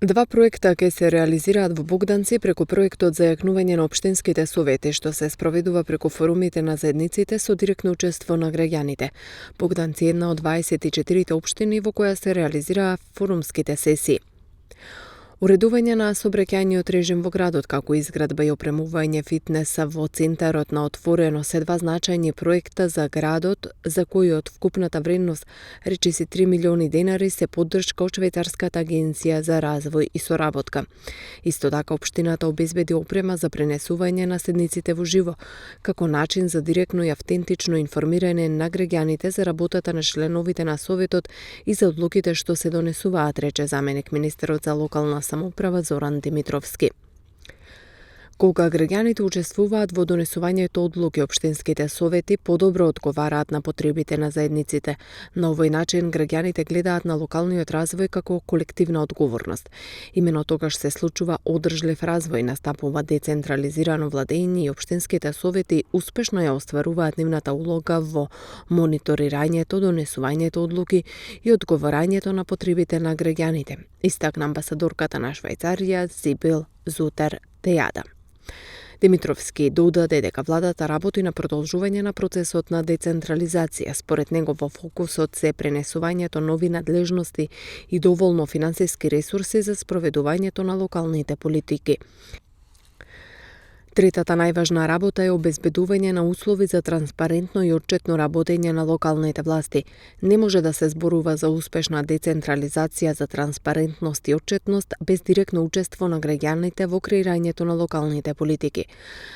Два проекта ќе се реализираат во Богданци преку проектот за јакнување на општинските совети, што се спроведува преку форумите на заедниците со директно учество на граѓаните. Богданци е една од 24 општини во која се реализираа форумските сесии. Уредување на сообраќајниот режим во градот, како изградба и опремување фитнеса во центарот на отворено се два значајни проекта за градот, за кои од вкупната вредност речиси 3 милиони денари се поддршка од Швајцарската агенција за развој и соработка. Исто така општината обезбеди опрема за пренесување на седниците во живо, како начин за директно и автентично информирање на граѓаните за работата на членовите на советот и за одлуките што се донесуваат, рече заменик министерот за локална самоуправа Зоран Димитровски. Кога граѓаните учествуваат во донесувањето одлуки, општинските совети подобро одговараат на потребите на заедниците. На овој начин граѓаните гледаат на локалниот развој како колективна одговорност. Имено тогаш се случува одржлив развој, настапува децентрализирано владење и општинските совети успешно ја остваруваат нивната улога во мониторирањето, донесувањето одлуки и одговарањето на потребите на граѓаните, истакна амбасадорката на Швајцарија Сибил Зутер Тејада. Димитровски додаде дека владата работи на продолжување на процесот на децентрализација. Според него во фокусот се пренесувањето нови надлежности и доволно финансиски ресурси за спроведувањето на локалните политики. Третата најважна работа е обезбедување на услови за транспарентно и отчетно работење на локалните власти. Не може да се зборува за успешна децентрализација, за транспарентност и отчетност без директно учество на граѓаните во креирањето на локалните политики.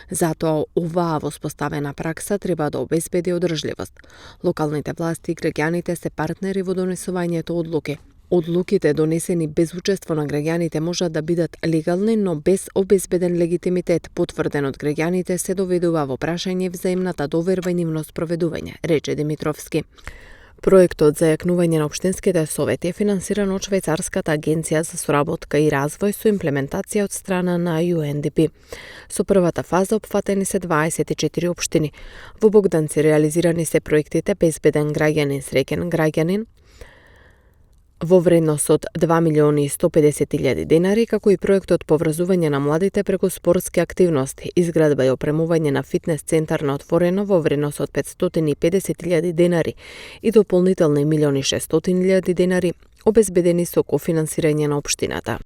Затоа оваа воспоставена пракса треба да обезбеди одржливост. Локалните власти и граѓаните се партнери во донесувањето одлуки. Одлуките донесени без учество на граѓаните можат да бидат легални, но без обезбеден легитимитет, потврден од граѓаните, се доведува во прашање взаимната доверба и нивно спроведување, рече Димитровски. Проектот за јакнување на општинските совети е финансиран од Швајцарската агенција за соработка и развој со имплементација од страна на UNDP. Со првата фаза опфатени се 24 општини. Во Богданци реализирани се проектите Безбеден граѓанин, среќен граѓанин, во вредност од 2 милиони и 150.000 денари, како и проектот Поврзување на младите преку спортски активности, изградба и опремување на фитнес центар на отворено во вредност од 550.000 денари и дополнителни 1.600.000 денари, обезбедени со кофинансирање на општината.